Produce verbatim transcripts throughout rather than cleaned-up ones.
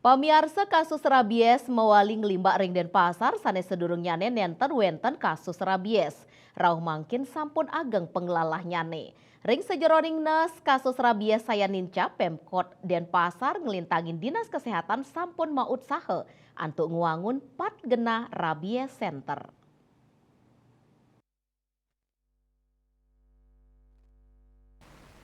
Pamiarsa, kasus rabies mawali nglimbak ring Denpasar, sane sadurungnyane nenten wenten kasus rabies. Rauh mangkin sampun ageng panglalah nyane. Ring sajeroning nes kasus rabies sayan nincap, Pemkot Denpasar nglintangin Dinas Kesehatan sampun mautsaha antuk ngwangun pat genah rabies center.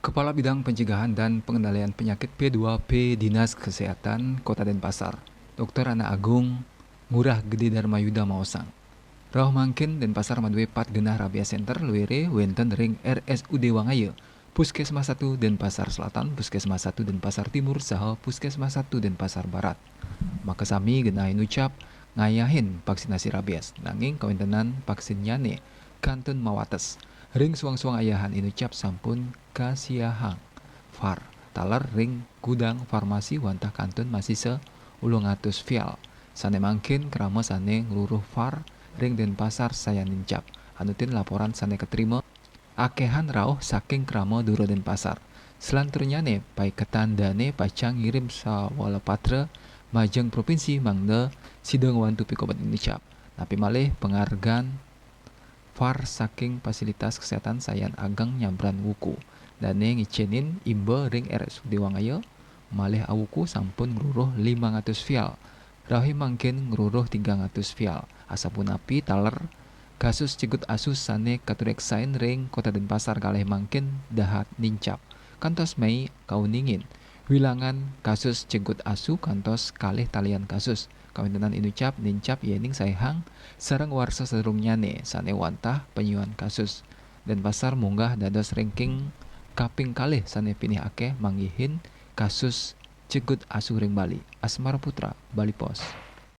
Kepala Bidang Pencegahan dan Pengendalian Penyakit P dua P Dinas Kesehatan Kota Denpasar, Doktor Anak Agung Ngurah Gede Darmayuda maosang, rauh mangkin Denpasar madue pat genah rabies center luere wenten ring R S U D Wangaya, Puskesmas satu Denpasar Selatan, Puskesmas satu Denpasar Timur, saha Puskesmas satu Denpasar Barat. Makasami genah inucap ngayahin vaksinasi rabies, nanging kawentenan vaksinnyane kantun mawates. Ring suang-suang ayahan inucap sampun kasiahang far taler ring gudang farmasi wantah kantun masisa ulung atus vial. Sane mangkin krama sane ngruruh far ring Denpasar sayan nincap. Anutin laporan sane katrima, akehan rauh saking krama dura Denpasar. Salanturnyane paiketan dane pacang ngirim sawala patra majeng provinsi mangda sida ngwantu pikobet inucap. Napi malih pangargan far saking fasilitas kesehatan sayan ageng nyabran wuku. Dane ngicenin imba ring R S U D Wangaya, malih awuku sampun ngruruh limang atus vial. Rauh mangkin ngruruh tigang atus vial. Asapunapi taler kasus cegut asu sane katureksain ring Kota Denpasar kalih mangkin dahat nincap. Kantos mei kauningin wilangan kasus cegut asu kantos kalih talian kasus. Kawentenan inucap nincap yening saihang sareng warsa sadurungnyane sane wantah panyuan kasus. Denpasar munggah dados ranking kaping kalih sane pinih akeh manggihin kasus cegut asu ring Bali. Asmara Putra, Bali Post.